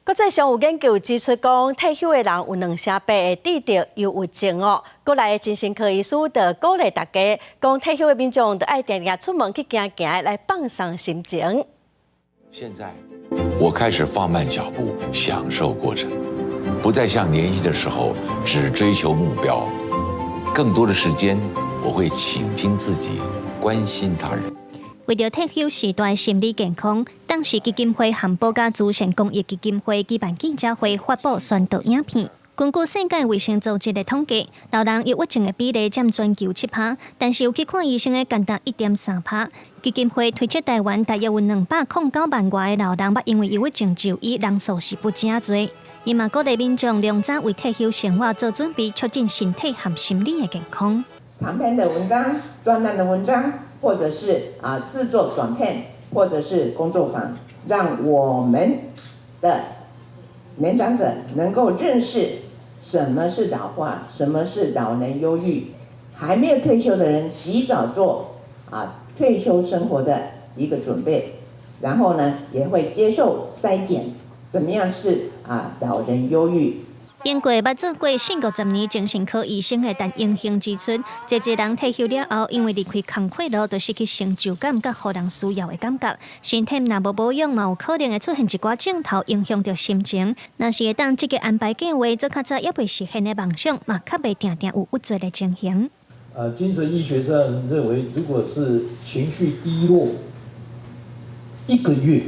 國際上有研究指出，講退休的人有28%會得著憂鬱症哦。國內的精神科醫師就鼓勵大家，講退休的民眾著愛定定出門去行行，來放鬆心情。現在我開始放慢腳步，享受過程，不再像年輕的時候只追求目標，更多的時間我會傾聽自己，關心他人。為著退休時代心理健康，當時基金會和寶嘉慈善公益基金會舉辦記者會，發布宣導影片。根據世界衛生組織的統計，老人憂鬱症的比例佔全球7%，但是有去看醫生的干焦1.3%。基金會推測台灣大約有209萬外个老人，捌因為憂鬱症就醫，人數是不誠濟。伊嘛鼓勵民眾良早為退休生活做準備，促進身體和心理的健康。長篇的文章、專欄的文章，或者是製作短片，或者是工作坊，讓我們的年長者能夠認識什麼是老化，什麼是老年憂鬱。還沒有退休的人，及早做退休生活的一個準備，然後呢，也會接受篩檢，怎麼樣是老人憂鬱。英國捌做過四五十年精神科醫生的陳英興指出，濟濟人退休了後，因為離開工課路，就失去成就感佮予人需要的感覺，身體若無保養，嘛有可能會出現一寡症頭，影響著心情。若是會當積極安排計畫，做較早猶未實現的夢想，嘛較袂定定有鬱卒的情形。精神醫學上認為，如果是情緒低落，一個月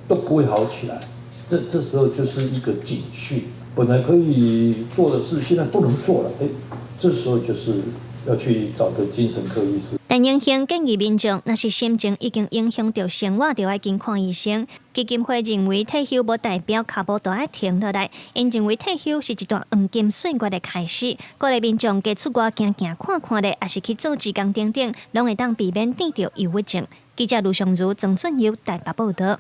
都不會好起來，這時候就是一個警訊。本來可以做的事，現在不能做了。哎，這時候就是要去找個精神科醫師。陳英興建議民眾，若是心情已經影響著生活，就愛緊看醫生。基金會認為退休無代表跤步就愛停落來，𪜶認為退休是一段黃金歲月的開始。鼓勵民眾加出外行行看看咧，抑是去做志工等等，攏會當避免得著憂鬱症。記者盧尚如、曾俊佑台北報導。